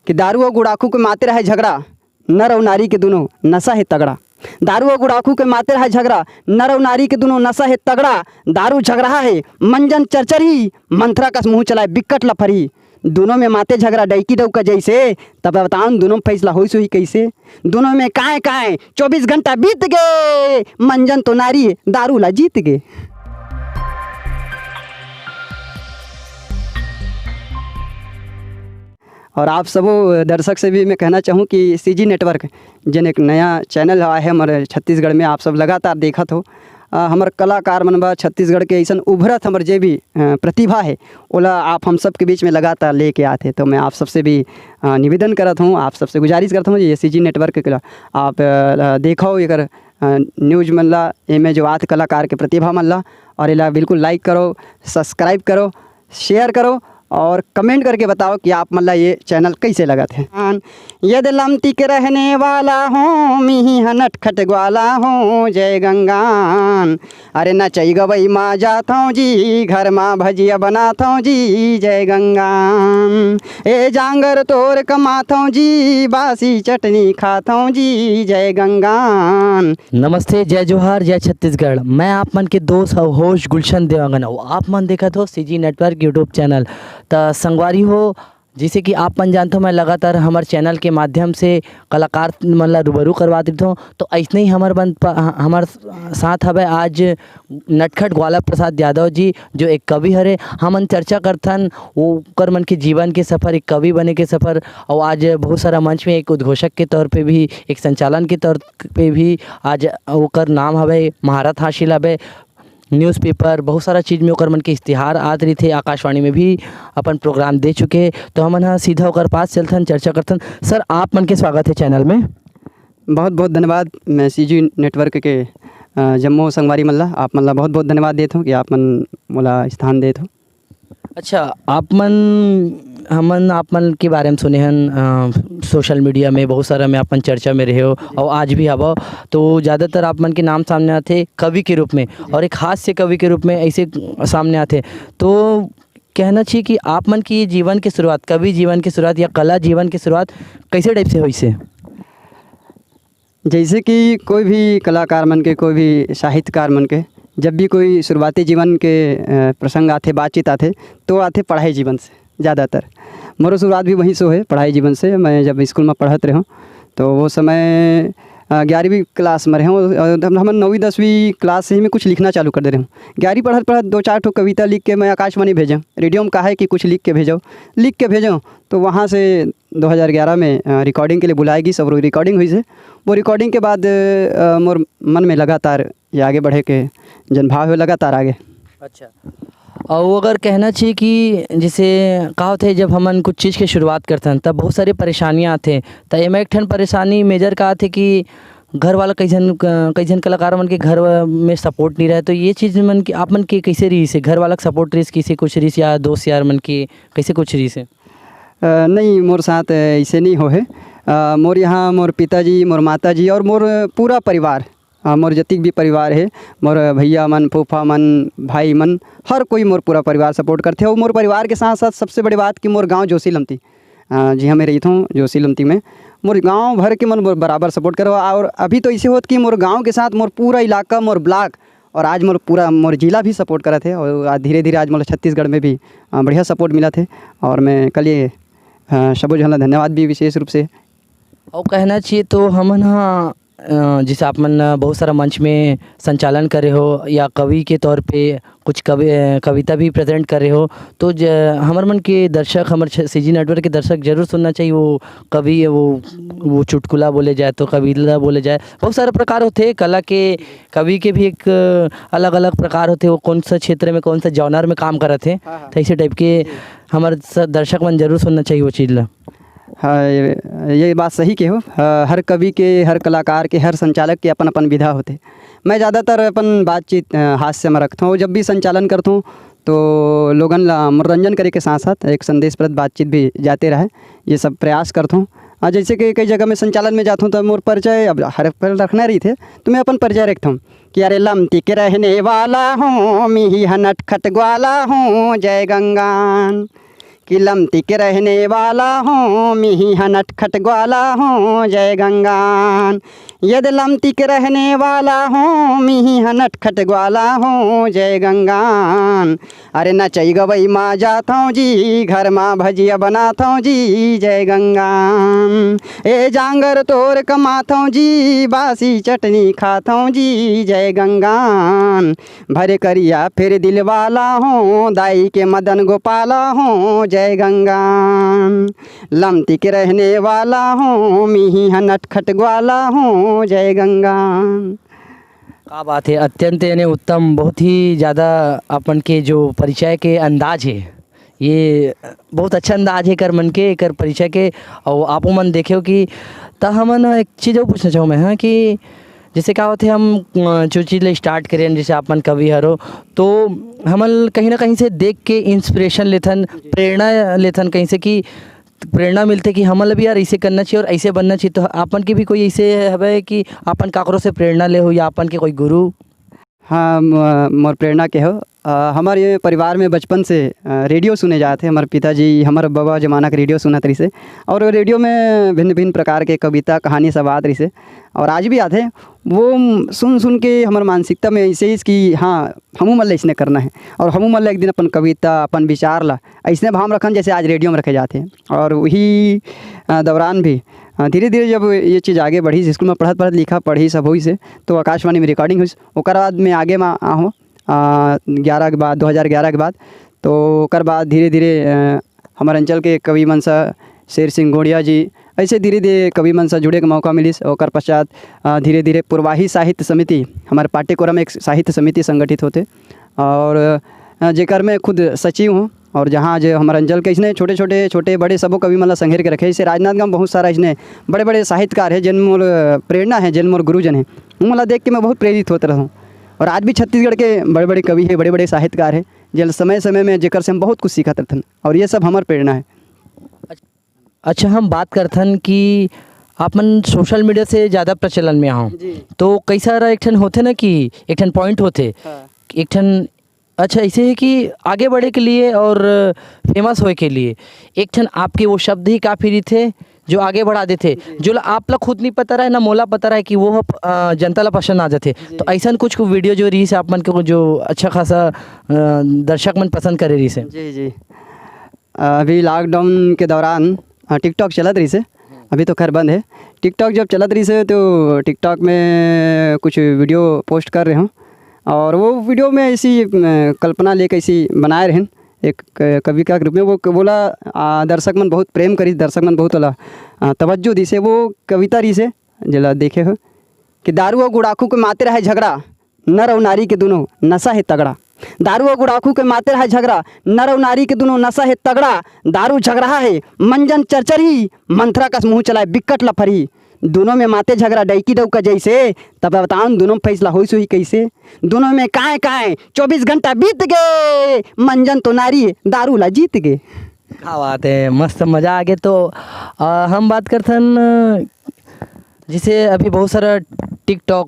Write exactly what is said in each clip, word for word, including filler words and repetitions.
कि दारू अउ गुड़ाखू के माते रहय झगड़ा, नर अउ नारी के दुनों नशा हे तगड़ा। दारू अउ गुड़ाखू के माते रहय झगड़ा, नर अउ नारी के दुनों नशा हे तगड़ा। दारू झगड़ा हे, मंजन चरचरही, मंथरा कस मुँह चलाय बिकट लफरही। दुनों में माते झगड़ा डैकी डौका जइसे, तब बताओ न दुनों में फैसला होइस होही कइसे? दुनों में कांय कांय चौबीस घंटा बीत गे, मंजन तो नारी दारू ला जीत गे। और आप सबो दर्शक से भी मैं कहना चाहूँ कि सीजी नेटवर्क, जेन एक नया चैनल आए हे हमर छत्तीसगढ़ में, आप सब लगातार देखत हो। अ, हमर कलाकार मन बा छत्तीसगढ़ के अइसन उभरत हमर जे भी, अ, प्रतिभा हे, ओला आप हम सब के बीच में लगातार लेके आथे। तो मैं आप सबसे भी, अ, निवेदन करत हूँ, आप सबसे गुजारिश करत हूँ, ये सीजी नेटवर्क के ला आप, अ, देखो एकर, अ, न्यूज मन ला, एमे जो आत कलाकार के प्रतिभा मन ला, और एला बिल्कुल लाइक करो, सब्सक्राइब करो, शेयर करो और कमेंट करके बताओ कि आप मन ला ये चैनल कइसे लगत हे। ये दे लमती के रहने वाला हूँ, मिही ह नटखट ग्वाला हूँ, जय गंगान। अरे नचई गवई मा जात हूँ जी, घर मा भजिया बनात हूँ जी, जय गंगान। ए जांगर तोर कमात हूँ जी, बासी चटनी खात हूँ जी, जय गंगान। नमस्ते, जय जोहार, जय छत्तीसगढ़। मैं आप मन के दोस्त अउ होस्ट गुलशन देवांगन अउ आप मन देखत हो सीजी नेटवर्क YouTube चैनल। त संगवारी हो, जइसे कि आप मन जानथो, मैं लगातार हमर चैनल के माध्यम से कलाकार मन ला रूबरू करवात रहिथों। तो अइसने ही हमर बन प-, हमर साथ हवय आज नटखट ग्वाला प्रसाद यादव जी, जो एक कवि हरे। हमन चर्चा करथन ओकर मन के जीवन के सफर, एक कवि बने के सफर, अउ आज बहुत सारा मंच में एक उद्घोषक के तौर पे भी, एक संचालन के तौर पे भी आज ओकर नाम हवय, महारत हासिल हवय। न्यूज़पेपर, बहुत सारा चीज में ओकर मन के इश्तिहार आत रहिथे, आकाशवाणी में भी अपन प्रोग्राम दे चुके हे। तो हमन ह सीधा ओकर पास चलथन, चर्चा करथन। सर, आप मन के स्वागत हे चैनल में। बहुत बहुत धन्यवाद। मैं सीजी नेटवर्क के, अ, जम्मो संगवारी मन ला, आप मन ला बहुत बहुत धन्यवाद देत हूँ कि आप मन मोला स्थान देत हो। अच्छा, आप मन, हमन आप मन के बारे में सुने हन, अ, सोशल मीडिया में बहुत सारा में आप मन चर्चा में रहे हो और आज भी हवो। तो ज़्यादातर आप मन के नाम सामने आथे कवि के रूप में और एक हास्य कवि के रूप में ऐसे सामने आथे। तो कहना चाहिए कि आप मन की जीवन की शुरुआत, कवि जीवन की शुरुआत या कला जीवन की शुरुआत कैसे टाइप से होइसे? जैसे कि कोई भी कलाकार मन के, कोई भी साहित्यकार मन के, जब भी कोई शुरुआती जीवन के, अ, प्रसंग आथे, बातचीत आथे, तो आथे पढ़ाई जीवन से ज़्यादातर। मोरो शुरुआत भी वहीं से होए, पढ़ाई जीवन से। मैं जब स्कूल में पढ़त रहे हूँ, तो वो समय, अ, ग्यारहवीं क्लास में रहे हूँ, और हम, हम नौवीं दसवीं क्लास से ही मैं कुछ लिखना चालू कर दे रहे हूँ। ग्यारहवीं पढ़त पढ़त दो चार ठो कविता लिख के मैं आकाशवाणी भेजा, रेडियो में कहा है कि कुछ लिख के भेजो, लिख के भेजो, तो वहाँ से दो हज़ार ग्यारह में, अ, रिकॉर्डिंग के लिए बुलाए गिस, सब रिकॉर्डिंग हुई से। वो रिकॉर्डिंग के बाद, अ, मोर मन में लगातार ये आगे बढ़े के जन भाव है, लगातार आगे। अच्छा। और वो अगर कहना चाहिए कि जैसे का होथे, जब हमन कुछ चीज़ के शुरुआत करथन, तब बहुत सारी परेशानियाँ आथे। त एमा एक ठन परेशानी मेजर का आथे कि घर वाला कई झन, क-, कई झन कलाकार मन के घर व-, में सपोर्ट नहीं रहे। तो ये चीज़ मन के, आप मन के कैसे रहिस हे? घर वाला के सपोर्ट रहिस, किसी कुछ रहिस या दोस्त यार मन के कैसे कुछ रहिस हे? अ, नहीं, मोर साथ ऐसे नहीं हो है। अ, मोर यहाँ मोर पिताजी, मोर माताजी और मोर पूरा परिवार, अ, मोर जतिक भी परिवार है, मोर भैया मन, फूफा मन, भाई मन, हर कोई मोर पूरा परिवार सपोर्ट करथे। और मोर परिवार के साथ-साथ सबसे बड़ी बात कि मोर गाँव जोशी लमती, अ, जिहाँ मैं रहिथों, जोशी लमती में, मोर गाँव भर के मन मोर बराबर सपोर्ट करवा। और अभी तो ऐसे होत कि मोर गाँव के साथ मोर पूरा इलाका, मोर ब्लॉक और आज मोर पूरा मोर जिला भी सपोर्ट करत हे और आज धीरे-धीरे आज मोला छत्तीसगढ़ में भी, अ, बढ़िया सपोर्ट मिलत हे और मैं कल ये, अ, सबो झन ला धन्यवाद भी विशेष रूप से। अउ कहना चाहिए तो हमन ह, अ, जैसे आप मन, अ, बहुत सारा मंच में संचालन करे हो या कवि के तौर पे कुछ कवि, अ, कविता भी प्रेजेंट करे हो, तो ज-, हमर मन के दर्शक, हमर छ-, सीजी नेटवर्क के दर्शक जरूर सुनना चाहिए वो कवि, वो, वो चुटकुला बोले जाए तो कविता बोले जाए, बहुत सारा प्रकार होथे कला के। कवि के भी एक, अ, अलग-अलग प्रकार होथे, वो कौन सा क्षेत्र में, कौन सा जॉनर में काम करत हे, हाँ, हाँ। तो ऐसे टाइप के जी। हमर स-, दर्शक मन जरूर सुनना चाहिए वो चीज़ ला। हाँ, ये, ये बात सही के हो। अ, हर कवि के, हर कलाकार के, हर संचालक के अपन-अपन विधा होथे। मैं ज़्यादातर अपन बातचीत, अ, हास्य में रखथों। जब भी संचालन करथों, तो लोगन ला मनोरंजन करे के साथ-साथ एक संदेशप्रद बातचीत भी जाते रहे, ये सब प्रयास करथों। अ, जैसे कि कई जगह में संचालन में जाथों, तो मोर परिचय अब हर पल रखना रहिथे, तो मैं अपन परिचय रखथों कि अरे लमती के रहने वाला हूँ, मिही ह नटखट ग्वाला हूँ, जय गंगान। कि लमती के रहने वाला हों, मिही ह नटखट ग्वाला हों, जय गंगान। यदि लमती के रहने वाला हों, मिही ह नटखट ग्वाला हों, जय गंगान। अरे नचई गवई मा जाथौं जी, घर मा भजिया बनाथौं जी, जय गंगान। ए जांगर तोर कमाथौं जी, बासी चटनी खाथौं जी, जय गंगान। भरे करिया फेर दिलवाला हों, दाई के मदन गोपाला हों, जय गंगान। लमती के रहने वाला हों, मिही ह नटखट ग्वाला हों, जय गंगान। का बात है, अत्यंत यानी उत्तम, बहुत ही ज़्यादा अपन के जो परिचय के अंदाज है, ये बहुत अच्छा अंदाज है एकर मन के, एकर परिचय के। और आपो मन देखे हो कि, त हमन एक चीज़ और पूछना चाहूँ मैं, हाँ, कि जैसे का होथे, हम अ, जो चीज़ ले स्टार्ट करें, जैसे आप मन कवि हरो, तो हमन कहीं ना कहीं से देख के इंस्पिरेशन लेथन, प्रेरणा लेथन कहीं से, कि प्रेरणा मिलथे कि हमन ल भी यार ऐसे करना चाहिए और ऐसे बनना चाहिए। तो आप मन के भी कोई ऐसे हवे कि आप मन काकरो से प्रेरणा ले हो या आप मन के कोई गुरु? हाँ, म-, मोर प्रेरणा के हो। अ, हमर ये परिवार में बचपन से, अ, रेडियो सुने जात हे। हमर पिताजी, हमर बबा जमाना के रेडियो सुनत रहिसे और रेडियो में भिन्न-भिन्न प्रकार के कविता, कहानी सब आत रहिसे और आज भी आथे। वो सुन-सुन के हमर मानसिकता में ऐसे ही कि हाँ, हमू मन ल अइसने करना है और हमू मन ल एक दिन अपन कविता, अपन विचार ला अइसने भाव रखन, जैसे आज रेडियो में रखे जाथे। और वही, अ, दौरान भी, अ, धीरे-धीरे जब ये चीज़ आगे बढ़िस, स्कूल में पढ़त-पढ़त लिखा पढ़ी सब होइस हे, तो आकाशवाणी में रिकॉर्डिंग होइस। ओकर बाद में आगे में आहूँ, अ, ग्यारह के बाद, दो हज़ार ग्यारह के बाद, तो ओकर बाद धीरे-धीरे, अ, हमर अंचल के कवि मन सा, शेर सिंह गोंड़िया जी, ऐसे धीरे-धीरे कवि मन सा जुड़े के मौका मिलिस। ओकर पश्चात, अ, धीरे-धीरे पूर्वाही साहित्य समिति, हमर पाठ्यक्रम एक साहित्य समिति संगठित होथे और, अ, जेकर मैं खुद सचिव हूँ और जहाँ जे हमर अंचल के अइसने छोटे-छोटे, छोटे-बड़े सबो कवि मन ला संघेर के रखे। जैसे राजनांदगांव बहुत सारा अइसने बड़े-बड़े साहित्यकार हे, जेन मोर प्रेरणा हे, जेन मोर गुरुजन हे, उन ला देख के मैं बहुत प्रेरित होत रहूँ। और आज भी छत्तीसगढ़ के बड़े-बड़े कवि हे, बड़े-बड़े साहित्यकार हे, जेन समय-समय में जेकर से हम बहुत कुछ सीखत रहथन और ये सब हमर प्रेरणा हे। अच्छा, हम बात करथन कि आप मन सोशल मीडिया से ज़्यादा प्रचलन में आहो, जी। तो कई सारा एक ठन होथे ना कि एक ठन पॉइंट होथे, हाँ। एक ठन, अच्छा, ऐसे है कि आगे बढ़े के लिए और फेमस होए के लिए एक ठन आपके वो शब्द ही काफ़ी रहिथे जो आगे बढ़ा देथे, जी। जो ला आप ला खुद नहीं पता रहे ना मोला पता रहे कि वो ह-, अ, जनता ला पसंद आ जाथे। जी। तो ऐसा कुछ को वीडियो जो रील्स आप मन के जो अच्छा खासा, अ, दर्शक मन पसंद करे रहिसे। जी, जी। अ, अभी लॉकडाउन के दौरान, अ, TikTok चलत रहिसे, अभी तो खैर बंद है। TikTok जब चलत रहिसे तो TikTok में कुछ वीडियो पोस्ट कर रहे हूँ और वो वीडियो में ऐसी, अ, कल्पना लेके ऐसी बनाए रहेन एक क-, कविता के रूप में। वो क-, वोला, आ, दर्शक मन बहुत प्रेम करिस, दर्शक मन बहुत ओला, आ, तवज्जो दिसे। वो कविता रहिसे, जेला देखे हो कि दारू अउ गुड़ाखू के माते रहे झगड़ा, नर अउ नारी के दुनों नशा हे तगड़ा। दारू अउ गुड़ाखू के माते रहे झगड़ा, नर अउ नारी के दुनों नशा हे तगड़ा। दारू झगड़ा हे, मंजन चरचरही, मंथरा कस मुँह चलाए बिक्कट लफरही। दुनों में माते झगड़ा डैकी डौका जैसे, तब बताओ दुनों में फैसला होइस होही कैसे? दुनों में काए काए चौबीस घंटा बीत गे, मंजन तो नारी दारू ला जीत गे। का बात है, मस्त मजा आ गे। तो, अ, हम बात करथन, अ, जैसे अभी बहुत सारा TikTok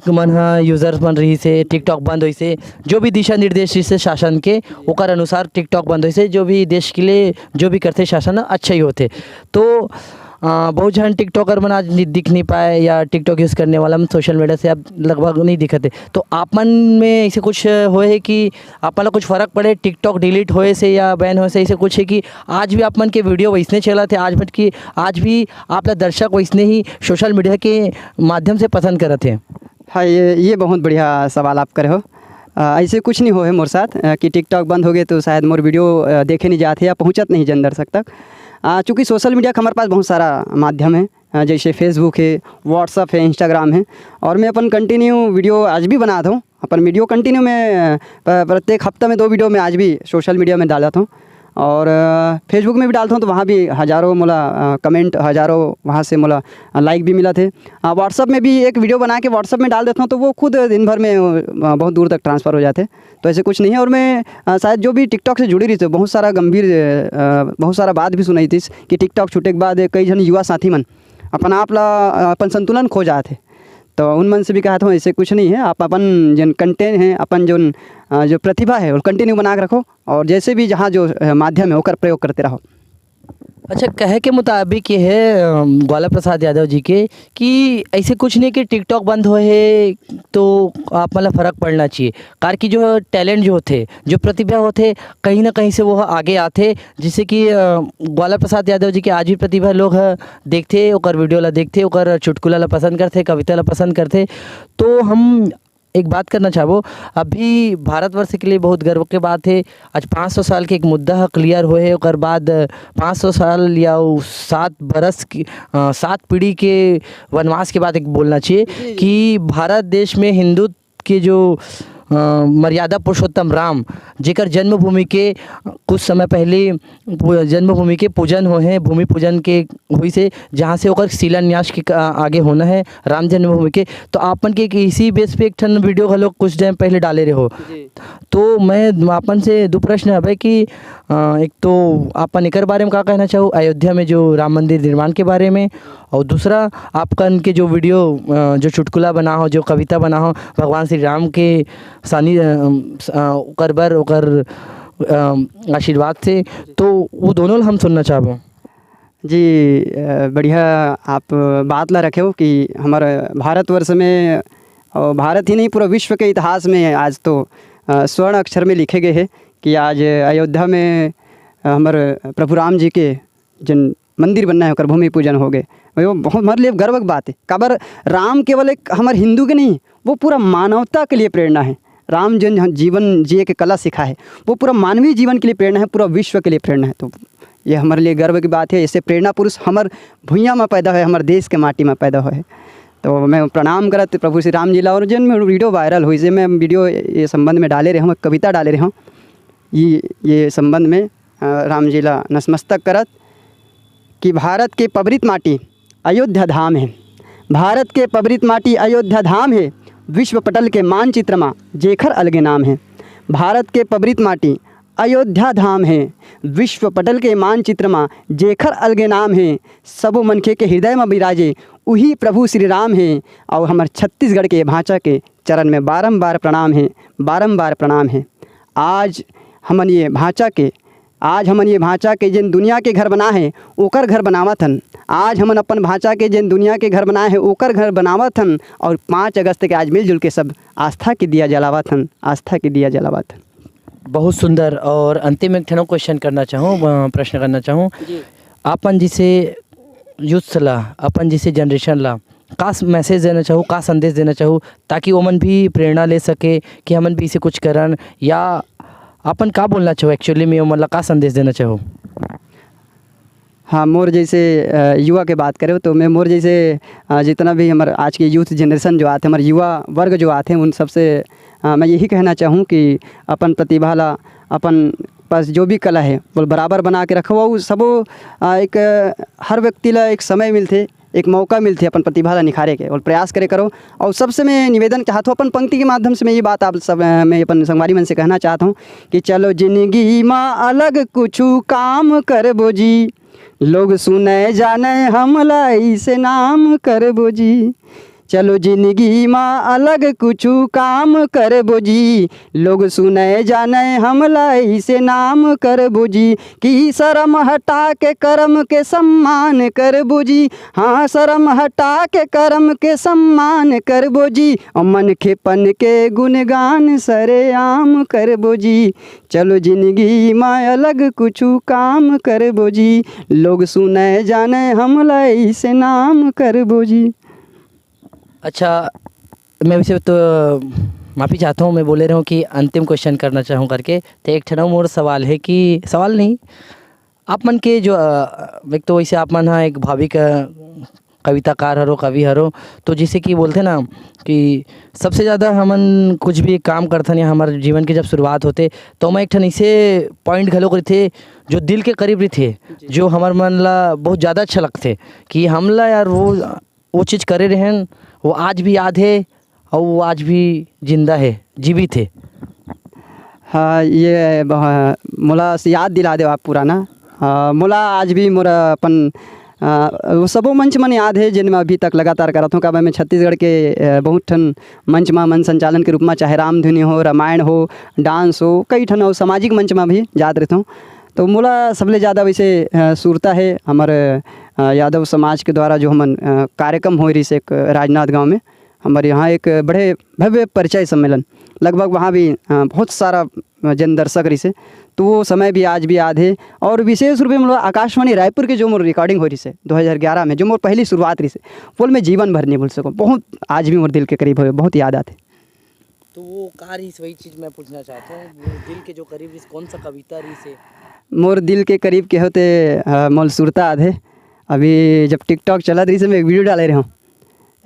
मन ह यूजर्स मन रहिसे, TikTok बंद होइसे, जो भी दिशा निर्देश रहिसे शासन के, ओकर अनुसार TikTok बंद होइसे, जो भी देश के लिए जो भी करथे शासन अच्छा ही होथे। तो, अ, बहुत झन टिकटॉकर मन आज नि-, दिख नहीं पाए या TikTok यूज़ करने वाला मन सोशल मीडिया से अब लगभग नहीं दिखत हे। तो आप मन में ऐसे कुछ होए हे कि आप मन ला कुछ फर्क पड़े TikTok डिलीट होए से या बैन होए से, ऐसे कुछ हे कि आज भी आप मन के वीडियो वैसने चलत हे, आज मन की, आज भी आप ला दर्शक वैसने ही सोशल मीडिया के माध्यम से पसंद करत हे? हाँ, ये, ये बहुत बढ़िया सवाल आप करे हो। अ, ऐसे कुछ नहीं होए हे मोर साथ, अ, कि TikTok बंद हो गए तो शायद मोर वीडियो, अ, देखे नहीं जात हे या पहुँचत नहीं जन दर्शक तक। अ, चूँकि सोशल मीडिया के हमारे पास बहुत सारा माध्यम है, अ, जैसे Facebook है, WhatsApp है, Instagram है, और मैं अपन कंटिन्यू वीडियो आज भी बनात हूँ। अपन वीडियो कंटिन्यू में, अ, प-, प्रत्येक हफ्ता में दो वीडियो मैं आज भी सोशल मीडिया में डालत हूँ। और, अ, Facebook में भी डालत हूँ, तो वहाँ भी हज़ारों मोला, अ, कमेंट, हज़ारों वहाँ से मोला, अ, लाइक भी मिलत हे। अ, WhatsApp में भी एक वीडियो बना के WhatsApp में डाल देता हूँ, तो वो खुद दिन भर में, अ, बहुत दूर तक ट्रांसफ़र हो जाते। तो ऐसे कुछ नहीं है। और मैं, अ, शायद जो भी TikTok से जुड़ी रहिसे, बहुत सारा गंभीर, अ, बहुत सारा बात भी सुनाई थी कि TikTok छूटे के बाद कई झन युवा साथी मन अपन आप ला, अ, अपन संतुलन खो जात हे। तो उन मन से भी कहा था, ऐसे कुछ नहीं है, आप अपन जन कंटेंट है, अपन जो अ, जो प्रतिभा है, वो कंटिन्यू बना के रखो, और जैसे भी जहाँ जो अ, माध्यम है, ओकर प्रयोग करते रहो। अच्छा, कहे के मुताबिक ये है अम, ग्वाला प्रसाद यादव जी के, कि ऐसे कुछ नहीं कि टिकटॉक बंद होए है तो आप मतलब फर्क पड़ना चाहिए। कार की जो टैलेंट जो होते, जो प्रतिभा होते, कहीं ना कहीं से वो आगे आते। जैसे कि अ, ग्वाला प्रसाद यादव जी के आज भी प्रतिभा लोग ह, देखते, ओकर वीडियो ला देखते, ओकर चुटकुला ला पसंद करते, कविता ला पसंद करते। तो हम एक बात करना चाहबो, अभी भारतवर्ष के लिए बहुत गर्व के बात है। आज पाँच सौ साल के एक मुद्दा ह क्लियर होए है, ओकर बाद पाँच सौ साल या उ सात बरस की, अ, सात पीढ़ी के वनवास के बाद एक बोलना चाहिए जी। कि भारत देश में हिंदू के जो अ, मर्यादा पुरुषोत्तम राम, जेकर जन्मभूमि के कुछ समय पहले पू-, जन्मभूमि के पूजन होए है, भूमि पूजन के हुई से, जहाँ से ओकर शिलान्यास के क-, आगे होना है राम जन्मभूमि के। तो आपन के एक इसी बेस पे एक ठन वीडियो घलो कुछ टाइम पहले डाले रहे हो। जी। तो मैं आपन से दो प्रश्न हवे कि अ, एक तो आपन एकर बारे में का कहना चाहो अयोध्या में जो राम मंदिर निर्माण के बारे में, और दूसरा आपकन के जो वीडियो अ, जो चुटकुला बना हो, जो कविता बना हो भगवान श्री राम के सानी अ, अम, स-, अ, ओकर बर ओकर अम, आशीर्वाद से, तो वो दोनों ला हम सुनना चाहबो। जी, अ, बढ़िया आप बात ला रखे हो कि हमर भारतवर्ष में और भारत ही नहीं, पूरा विश्व के इतिहास में आज तो अ, स्वर्ण अक्षर में लिखे गए हैं कि आज अयोध्या में अ, हमर प्रभु राम जी के जन मंदिर बनना है, ओकर भूमि पूजन हो गए। वो बहुत हमारे लिए गर्व की बात है। काबर राम केवल एक हमर हिंदू के नहीं, वो पूरा मानवता के लिए प्रेरणा है। राम जन ह-, जीवन जिए के कला सिखाए है, वो पूरा मानवीय जीवन के लिए प्रेरणा है, पूरा विश्व के लिए प्रेरणा है। तो ये हमारे लिए गर्व की बात है। ऐसे प्रेरणा पुरुष हमर भुइयाँ में पैदा होए, हमर देश के माटी में पैदा होए। तो मैं प्रणाम करत प्रभु श्री राम जी ला, और जन में वीडियो वायरल हुई, जे मैं वीडियो ये संबंध में डाले रहे हूँ, कविता डाले रहे हूँ, ये, ये संबंध में अ, राम जी ला नतमस्तक करत कि भारत के पवित्र माटी अयोध्या धाम है। भारत के पवित्र माटी अयोध्या धाम है। विश्व पटल के मानचित्र मा जेखर अलगे नाम है। भारत के पवित्र माटी अयोध्या धाम है। विश्व पटल के मानचित्र मा जेखर अलगे नाम है। सबो मनखे के हृदय मा विराजे उही प्रभु श्री राम है। और हमर छत्तीसगढ़ के भांचा के चरण में बारंबार प्रणाम है, बारंबार प्रणाम है। आज हमन ये भांचा के आज हमन ये भांचा के जेन दुनिया के घर बना है, ओकर घर बनावत हन। आज हमन अपन भांचा के जेन दुनिया के घर बनाए है, ओकर घर बनावत हन। और पाँच अगस्त के आज मिलजुल के सब आस्था के दिया जलावत हन, आस्था के दिया जलावत हन। बहुत सुंदर। और अंतिम एक ठनो क्वेश्चन करना चाहूँ, अ, प्रश्न करना चाहूँ। जी। अपन जिसे यूथ्स ला, अपन जिसे जनरेशन ला का स-, मैसेज देना चाहू, का संदेश देना चाहू, ताकि ओमन भी प्रेरणा ले सके कि हमन भी इसे कुछ करन, या अपन का बोलना चाहू, एक्चुअली में ओमन ला का संदेश देना चाहू? हाँ, मोर जैसे, अ, युवा के बात करें तो मैं मोर जैसे, अ, जितना भी हमर आज के यूथ जनरेशन जो आथे, हमर युवा वर्ग जो आथे, उन सबसे, अ, मैं यही कहना चाहूँ कि अपन प्रतिभा ला, अपन पास जो भी कला है, वो बराबर बना के रखो। अउ सबो, अ, एक, अ, हर व्यक्ति ला एक समय मिलथे, एक मौका मिलथे अपन प्रतिभा ला निखारे के, और प्रयास करे करो। और सबसे मैं निवेदन चाहत हूँ, अपन पंक्ति के माध्यम से मैं ये बात आप सब, अ, मैं अपन संगवारी मन से कहना चाहत हूँ कि चलो जिंदगी मा अलग कुछु काम करबो जी, लोग सुने जाने हमला इसे नाम करबो जी। चलो जिंदगी मा अलग कुछु काम करबो जी, लोग सुने जाने हमला इसे नाम करबो जी। कि शर्म हटा के कर्म के सम्मान करबो जी, हाँ शर्म हटा के कर्म के सम्मान करबो जी। और मनखेपन के गुणगान सरेआम करबो जी। चलो जिंदगी मा अलग कुछु काम करबो जी, लोग सुने जाने हमला इसे नाम करबो जी। अच्छा, मैं वैसे तो माफ़ी चाहता हूँ, मैं बोले रहा हूँ कि अंतिम क्वेश्चन करना चाहूँ करके। तो एक ठन मोर सवाल है कि, सवाल नहीं, आप मन के जो, अ, एक तो वैसे आप मन हा एक भाविक, अ, कविताकार हरो, कवि हरो, तो जैसे कि बोलथे ना कि सबसे ज़्यादा हमन कुछ भी काम करथन या हमर जीवन के जब शुरुआत होथे, तो मैं एक ठन ऐसे पॉइंट घलो रहिथे, जो दिल के करीब रहिथे, जी। जो हमर मन ला बहुत ज़्यादा अच्छा लगथे कि हमला यार वो, वो चीज़ करे रहेन, वो आज भी याद है और वो आज भी जिंदा है, जीवित है। हाँ, ये बह-, मोला से याद दिला देव आप पुराना। हाँ, मोला आज भी मोर अपन अ, वो सबो मंच मन याद हे, जेन मैं अभी तक लगातार करत हूँ। काबर मैं छत्तीसगढ़ के, अ, बहुत ठन मंच मा मन संचालन के रूप मा, चाहे रामधुनी हो, रामायण हो, डांस हो, कई ठन अउ सामाजिक मंच मा भी जात रहत हूँ। तो मोला सबले ज़्यादा वैसे, अ, सुरता हे हमर, अ, यादव समाज के द्वारा जो हमन, अ, कार्यक्रम होए रहिस एक राजनांदगांव में, हमर यहाँ एक बड़े भव्य परिचय सम्मेलन, लगभग वहाँ भी, अ, बहुत सारा, अ, जन दर्शक रहिस हे। तो वो समय भी आज भी याद हे। और विशेष रूप में मतलब आकाशवाणी रायपुर के जो मोर रिकॉर्डिंग होए रहिस हे दो हज़ार ग्यारह में, जो मोर पहली शुरुआत रहिस हे, वो मैं जीवन भर नहीं भूल सकूँ। बहुत आज भी मोर दिल के करीब हे, बहुत याद आथे। तो वो का रहिस, वही चीज़ मैं पूछना चाहता हूँ, वो दिल के जो करीब रहिस, कौन सा कविता रहिस हे? मोर दिल के करीब के होते, अ, मोल सुरता आधे। अभी जब TikTok चलत रहिस हे, मैं एक वीडियो डाले रहूँ,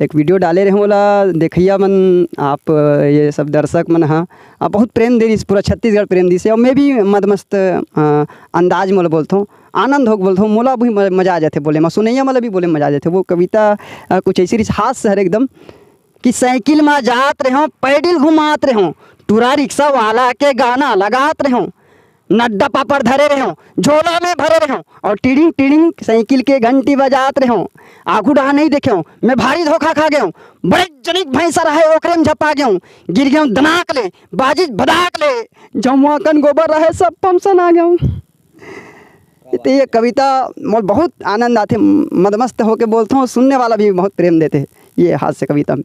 एक वीडियो डाले रहूँ, ओला देखइया मन, आप, अ, ये सब दर्शक मन ह, आप बहुत प्रेम दे रहिस, पूरा छत्तीसगढ़ प्रेम दिस हे। और मैं भी मदमस्त, अ, अंदाज मोला बोलथों, आनंद होके बोलथों, मोला भी म-, मजा आ जाथे बोले म, सुनइया मन ला भी बोले मजा आ जाथे। वो कविता, अ, कुछ ऐसी रहिस, हास्य हर एकदम, कि साइकिल मा जात रहूं, पैडिल घुमात रहूं, टूरा रिक्शा वाला के गाना लगात रहूं, नड्डा पापड़ धरे रहूं, झोला में भरे रहूं, और टिड़िंग टिड़िंग साइकिल के घंटी बजात रहूं। आगू डहा नहीं देखेंव, मैं भारी धोखा खा गेंव। बड़े जनिक भैंसा रहे, ओकरे में झपा गेंव, गिर गेंव दनाक ले, बाजिज भदाक ले, जम्मो अकन गोबर रहे, सब पमसन आ गेंव। तो ये कविता मोर बहुत आनंद आथे, मदमस्त होके बोलथों, सुनने वाला भी बहुत प्रेम देथे ये हास्य कविता में।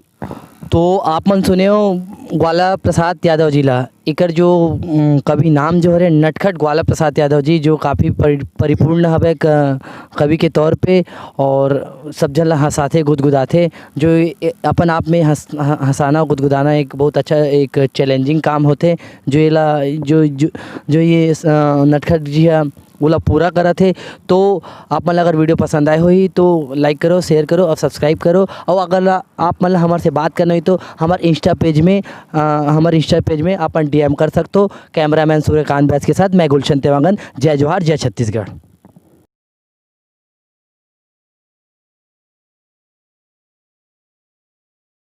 तो आप मन सुने हो ग्वाला प्रसाद यादव जी ला, एकर जो, उम, कवि नाम जो हरे नटखट ग्वाला प्रसाद यादव जी, जो काफ़ी परि-, परिपूर्ण हवे क-, कवि के तौर पे, और सब झन ला हंसाथे, गुदगुदाथे, जो ए-, अपन आप में हंस-, ह-, हंसाना, गुदगुदाना एक बहुत अच्छा, एक चैलेंजिंग काम होथे, जो एला, जो, जो, जो ये स-, नटखट जी ह ओला पूरा करत हे। तो आप मन ला अगर वीडियो पसंद आए होही तो लाइक करो, शेयर करो और सब्सक्राइब करो। और अगर ला-, आप मन ला हमर से बात करना होही तो हमर Insta पेज में, अ, हमर Insta पेज में अपन डीएम कर सकथो। कैमरामैन सूर्यकांत बैस के साथ मैं गुलशन तेवांगन। जय जोहार, जय छत्तीसगढ़।